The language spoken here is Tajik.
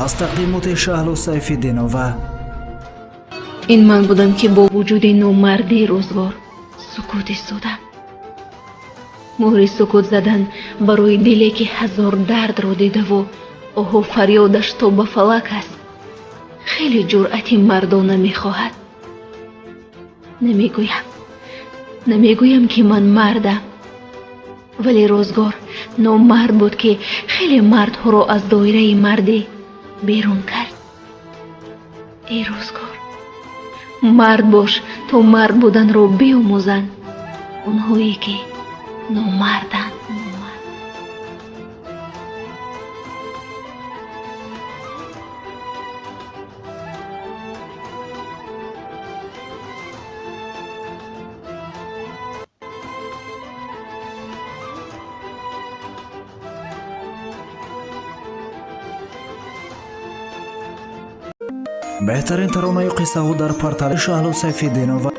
Аз тақдимоти Шаҳлу Сайфиддинова. Ин ман будам, ки бо вуҷуди номардии рӯзгор сукут истодам. Муҳри сукут задан барои диле, ки ҳазор дардро дидаву оҳу фарёдаш то ба фалак аст, хеле ҷуръати мардона мехоҳад. Намегӯям, намегӯям, ки ман мардам, вале рӯзгор номард буд, ки хеле мардҳоро аз доираи мардӣ берун кард. Эй рӯзгор, мард бош, то мард буданро биомӯзанд онҳое, ки номарданд. Беҳтарин таронаю қиссаҳо дар портали Шаҳлу Сайфиддинова.